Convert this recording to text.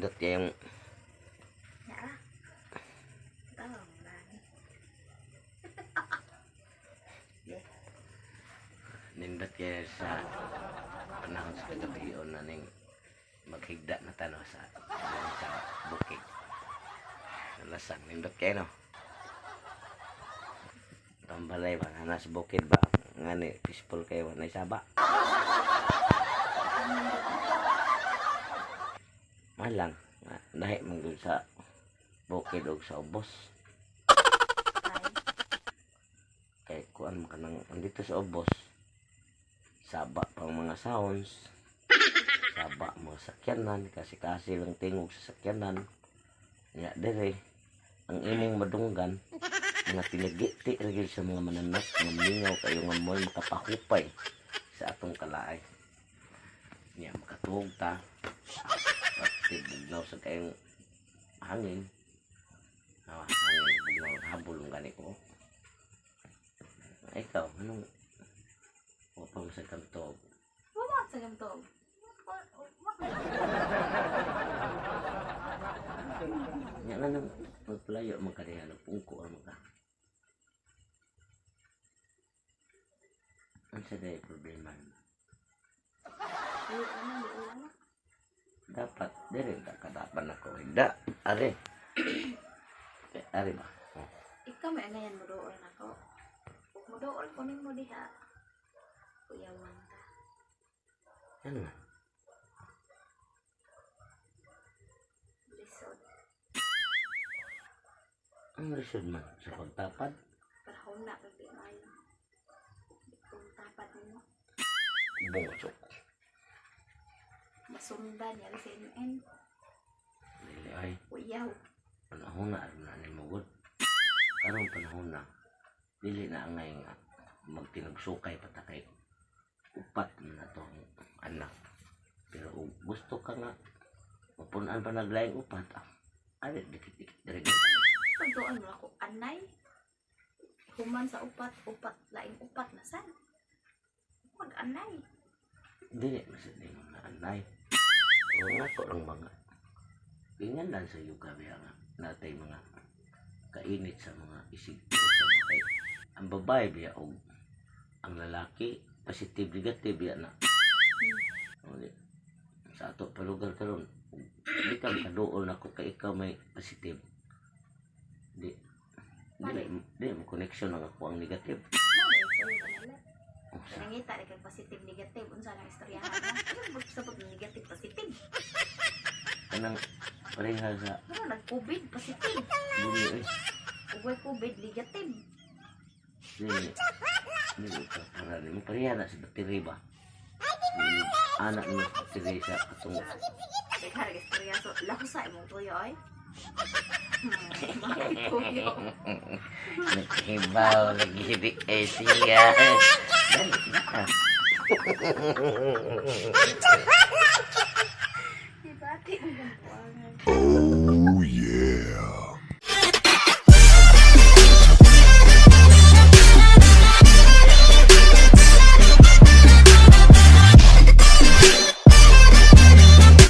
Nindot kayong Naa. Tawang man. Nindot kayo sa panahon sa kagabion na ning maghigda na tano sa sa bukid. Lasang nindot kayo, no? Tambalay ba na sa bukid ba ngani peaceful kayo, na saba. Malang nga dahi man gud sa bukid og sa ubos. Ay, Kay kuan man kanang andito sa ubos, saba pang mga sounds, saba mga sakyanan, kasi kasi lang tingog sa sakyanan nya. Dire ang imong madunggan mga tinagiti ra gyud sa mga mananap nga mingaw kayo nga mo'y makapahupay sa atong kalaay nya. Makatuog ta pati bugnaw sa kayong hangin. Ah, hangin bugnaw, habol ang gani ko. Ikaw, anong wa pa mo sa kanto? Wala sa ganito. Nya nga nang magpalayo man ka diha, nagpungko ra man ka. Unsa day problema nimo? Ay, ano, di ano. Dapat dire ka kadapan ako higda. Are. Kay are ba? Oh. Ikaw may angayan mo dool nako. Ug mo dool kunin mo diha. Kuyawan ka. Ano man? Lisod. Ang lisod man sa pagtapad. Panahon na pag di maayo. Kung tapad mo, Bungso. masundan niya sa NN. Dili ay Kuyaw. Panahon na aron na nimo gud. Karong panahon na dili na angay nga magtinugsukay pa ta kay upat man na to ang anak. Pero og gusto ka nga mapunan pa naglaing upat, ah, ari dikit-dikit diri. Pagduan mo ako, anay. Human sa upat, upat, laing upat na san. Pag anay. Dili masad nimo na anay. O nga ko lang mga tingnan lang sa yuga biya nga natay mga kainit sa mga isig o sa mga kay ang babae biya og ang lalaki positive negative biya na. O, di, sa ato pa lugar karon di ka makaduol nako kay ikaw may positive, di di di mo connection ang ako ang negative. Mao na sa'yo kanila. O, sa Nangita rin kay positive negative unsa nang istoryahan na. Ano magsabot ng negative positive? Kanang pareha sa Ano nag-COVID positive? dili eh. Ugay COVID negative. Dili dili ka para nimo pareha na sa battery ba. Dili, anak mo sa battery sa atong Daghan ra istorya so lahusa imong tuyo ay. Bakit tuyo? Naghibaw lagi di eh siya. Dali na.